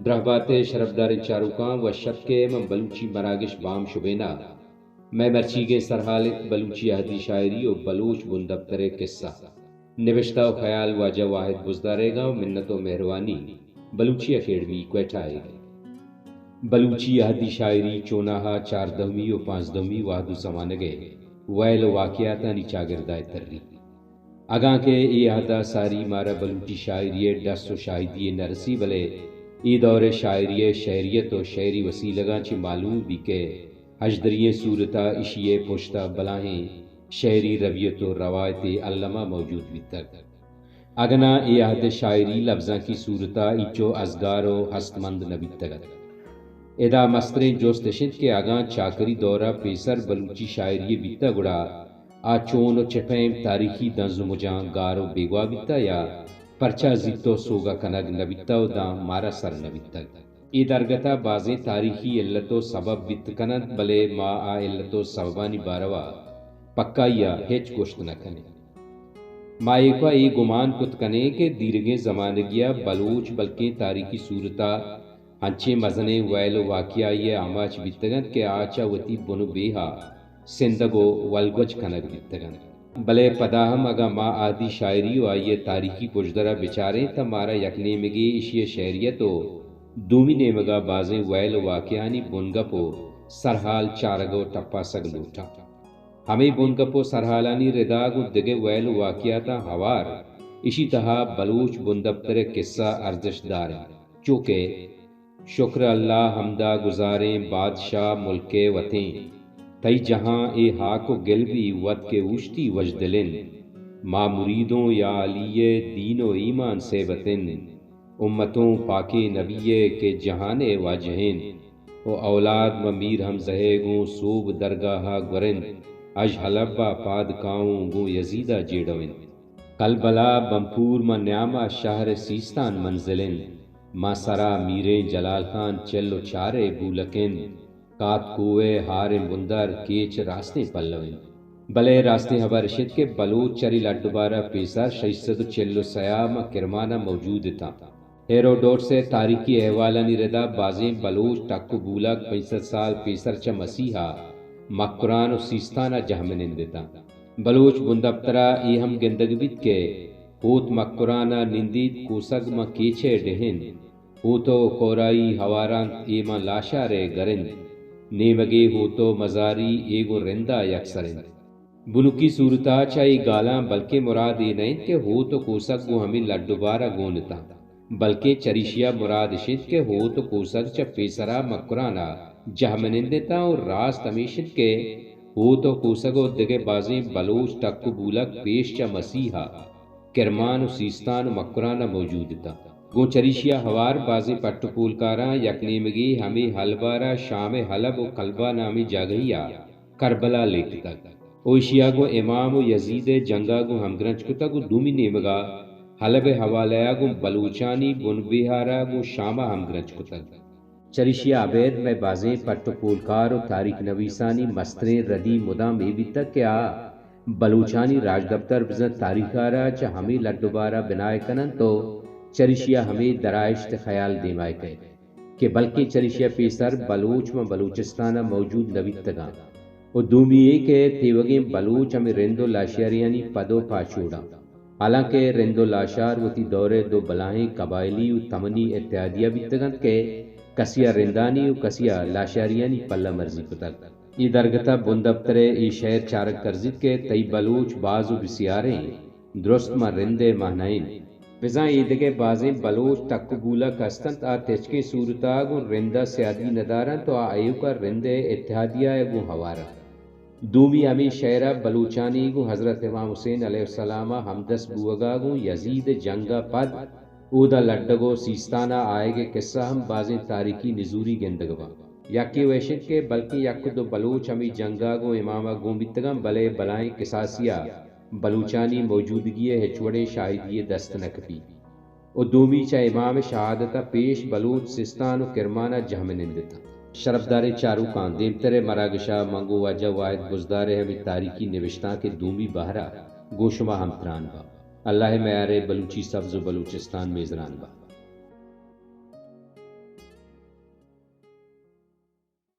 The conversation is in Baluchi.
درہبات ءِ شرپداریں چاروکاں، وش اتک ئے ماں بلوچی مراگش بام شبین ءَ۔ مئے مرچیگیں سرحال انت بلوچی اہدی شاعری و بلوچ بندپتر ءِ کسہ۔ نبشتہ و خیال واجہ واحد بزدار ئیگ ءَ و منت و مہروانی بلوچی اکیڈمی کوئٹہ ئیگ ءَ۔ بلوچی اہدی شاعری چوناہا چاردہمی و پانزدہمی وہد و زمانگ ءِ وئیل و واقعاتانی چاگرد ءَ تری۔ اگاں کہ اے اہد ءَ ساری مارا بلوچی شاعری ءِ ڈس و شاہدی یے نہ رسی، بلے اے دور ءِ شاعری ءِ شعریت و شعری وسیلگاں چہ معلوم بی کہ ہژدری ئیں صورت ءَ اشی ءِ پشت ءَ بلاہیں شعری ربیت و روایتے الما موجود بیتگ۔ اگاں ناں اے اہد ءِ شاعری لبزانکی صورت ءَ اینچو ازگار و ہستمند نہ بیتگ ات۔ ادا مستریں جست اش انت کہ اگاں چاکری دور ءَ پیسر بلوچی شاعری یے بیتہ گڑا آ چون و چہ پیم تاریخی دنز و مجاں گار و بیگواہ بیتہ یا پرچا زیت و سوگہ کنگ نہ بیتہ و داں مارا سر نہ بیتگ۔ اے درگت ءَ بازیں تاریخی علت و سبب بیت کن انت، بلے ما آ علت و سببانی باروا پکائی ءَ ہچ گوشت نہ کنیں۔ ما ایوک ءَ اے گمان کت کنیں کہ دیرگیں زمانگی ءَ بلوچ بلکیں تاریخی صورت ءَ انچیں مزنیں ویل و واقعہ یے ءِ آماچ بیتگ انت کہ آ چہ وتی بن و بیہ ءَ سندگ و ولگوج کنگ بیتگ انت۔ بلے پدا ہم اگاں ما اہدی شاعری و آئی ءِ تاریخی پژدر ءَ بچاریں تہ مارا یک نیمگے ایشی ءِ شعریت و دومی نیمگ ءَ بازیں ویل و واقعہانی بنگپ و سرحال چارگ و ٹپاسگ لوٹاں۔ ہمے بنگپ و سرحالانی ردا گوں دگہ ویل و واقعاتاں ہوار ایشی تہا بلوچ بندپتر ءِ کسہ ارزشت دار انت، چو کہ شکر اللہ حمدا گزاریں بادشاہ ملک ءِ وتیں، تئی جہاں اے ہاک و گل بی وت کہ اوشتی وژدل انت، ما مریدوں یا علی ءِ دین و ایمان سیبت انت، امتوں پاکیں نبی ءِ کہ جہان ءِ واجہ انت، و اولاد ماں میر حمزہ ءِ گوں صوب درگاہ ءَ گور انت، اژ حلب ءَ پاد کاؤں گوں یزید ءَ جیڑو انت۔ کلبلا بمپور ماں نیام ءَ شہر سیستان منزل انت، ماں سرا میریں جلال خان چل و چار ءِ بولک انت، کات کوہ ءِ ہاریں بندر کیچ راستیں پلو انت۔ بلے راستیں ہبر اش انت کہ بلوچ چری لڈ و بار ءَ پیسر شش سد و چل و سئے ءَ ماں کرمان ءَ موجود اتاں۔ ہیروڈوٹس ءِ تاریخی احوالانی ردا بازیں بلوچ ٹک و بولگ پنچ سد سال پیسر چہ مسیح ءَ مکران و سیستان ءَ جہمنند اتاں۔ بلوچ بندپتر ءَ اے ہم گندگ بیت کہ ہوت مکران ءَ نندیت، کوسگ ماں کیچ ءِ ڈہ انت، ہوت و کورائی ہوار انت، اے ماں لاشار ءِ گر انت، نیمگے ہوت و مزاری اے گوں رند ءَ یکسر انت۔ بنکی صورت ءَ چہ اے گالاں بلکیں مراد اے نہ انت کہ ہوت و کوسگ گوں ہمے لڈ و بار ءَ گون اتاں، بلکیں چریشی ءَ مراد اش انت کہ ہوت و کوسگ چہ پیسر ءَ مکران ءَ جہمنند اتاں و راست ہمیش انت کہ ہوت و کوسگ و دگہ بازیں بلوچ ٹک و بولگ پیش چہ مسیح ءَ کرمان و سیستان و مکران ءَ موجود اتاں۔ گوں چریشی ءَ ہوار بازیں پٹ و پولکاراں یک نیمگے ہمے حلب ءَ را شام ءِ حلب و کلبہ نامیں جاگہے ءَ کربلا لیکتگ و ایشی ءَ گوں امام و یزید ءِ جنگ ءَ گوں ہمگرنچ کتگ و دومی نیمگ ءَ حلب ءِ حوالہ ءَ گوں بلوچانی بن بیہار ءَ گوں شام ءَ ہمگرنچ کتگ۔ چریشی ءَ ابید مئے بازیں پٹ و پولکار و تاریخ نویسانی مستریں ردی مدام اے بیتگ کہ آ بلوچانی راجدپتر بزاں تاریخ ءَ را چہ ہمے لڈ و بار ءَ بنائے کن انت و چریشی ءَ ہمے درائشت خیال دیما ءَ کئیت۔ کہ بلکیں چریشی ءَ پیسر بلوچ ماں بلوچستان ءَ موجود نہ بیتگاں و دومی اے کہ تیوگیں بلوچ ہمے رند و لاشاریانی پد و پاچوڑاں، حالانکہ رند و لاشار وتی دور ءِ دو بلاہیں قبائلی و تمنی اتحادیہ بیتگ انت کہ کسی ءَ رندانی و کسی ءَ لاشاریانی پلہ مرزی کتگ۔ اے درگت ءَ بندپتر ءِ اے شئیر چارگ کرزیت کہ تئی بلوچ باز و بسیاریں، درست ماں رند ءِ ماں نہ انت۔ بزاں ایدگہ بازیں بلوچ ٹک و بولک ہست انت، آ تچکیں صورت ءَ گوں رند ءَ سیادی نہ دار انت و آ ایوک ءَ رند ءِ اتحادیہ ءَ گوں ہوار انت۔ دومی ہمے شئیر ءَ بلوچانی گوں حضرت امام حسین علیہ السلام ءَ ہمدست بوگ ءَ گوں یزید ءِ جنگ ءَ پد اودا لڈگ و سیستان ءَ آیگ ءِ کسہ ہم بازیں تاریخی نزوری گندگ باں۔ یکے و اش انت کہ بلکیں یک و دو بلوچ ہمے جنگ ءَ گوں امام ءَ گون بیتگاں، بلے بلاہیں کساسی ءَ بلوچانی موجودگی ءِ ہچ وڑیں شاہدی یے دست نہ کپی و دومی چہ امام ءِ شہادت ءَ پیش بلوچ سیستان و کرمان ءَ جہمنند اتاں۔ شرپداریں چاروکاں، دیمتر ءِ مراگش ءَ من گوں واجہ واحد بزدار ءِ ہمے تاریخی نبشتانک ءِ دومی بہر ءَ گوں شما ہمتران باں۔ اللہ ءِ میار ءَ بلوچی سبز و بلوچستان میزران بات۔